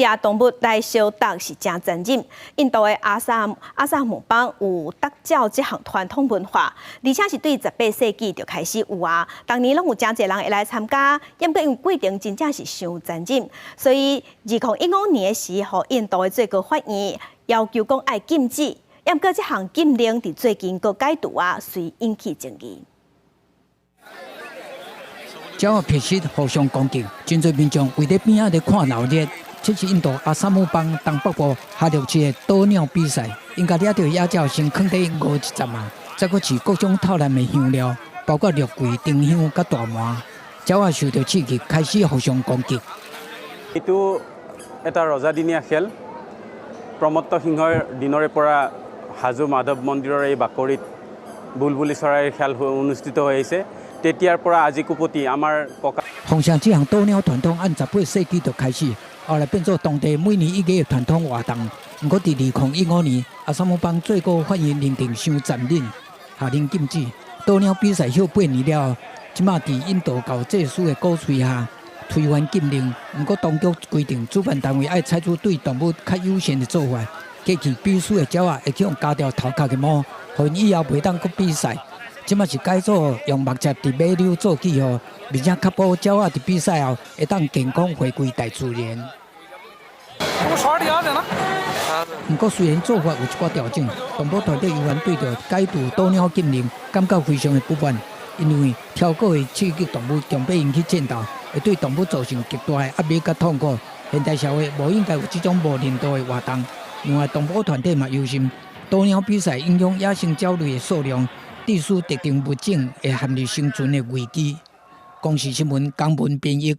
掠動物來相鬥是誠殘忍。印度的阿薩姆邦有鬥鳥這項傳統文化，而且是對18世紀就開始有啊。逐年攏有誠濟人會來參加，毋過因為過程真正是傷殘忍，所以2015年的時候，印度的最高法院要求講愛禁止。毋過這項禁令佇最近閣解除啊，遂引起爭議。鳥仔覓食互相攻擊，真濟民眾圍佇邊仔咧看鬧熱。這是印度阿薩姆邦東北部哈洛市的鬥鳥比賽，𪜶共掠著野鳥先囥佇熬一陣仔，再閣飼各種透濫的香料，包括肉桂、丁香佮大麻。鳥仔受著刺激，開始互相攻擊。 এইটো এটা ৰজাদিনীয়া খেল। প্ৰমত্ত সিংহৰ দিনৰে পৰা হাজো মাধৱ মন্দিৰৰ এই বাকৰিত বুলবুলি চৰাইৰ খেল অনুষ্ঠিত হৈ আহিছে। তেতিয়াৰ পৰা আজিকোপতি আমাৰ ককা 奉承這項鬥鳥傳統按18世紀就開始，後來變做當地每年1月的傳統活動。毋過佇2015年，阿薩姆邦最高法院認定傷殘忍，下令禁止鬥鳥比賽。歇8年了後，這馬佇印度教祭司的鼓吹下，推翻禁令。毋過當局規定，主辦單位愛採取對動物較友善的做法。過去比輸的鳥仔會去予鉸掉頭殼的毛，予𪜶以後袂當閣比賽。這馬是改做用木屑佇尾溜做記號，而且確保鳥仔佇比賽後會當健康回歸大自然。毋過雖然做法有一寡調整，動保團體猶原對著解除鬥鳥禁令感覺非常的不滿，因為超過的刺激動物強迫𪜶去戰鬥，會對動物造成極大的壓力佮痛苦。現代社會無應該有這種無人道的活動。另外，動保團體嘛憂心，鬥鳥比賽影響野生鳥類的數量，致使特定物種會陷入生存的危機。公視新聞江文編譯。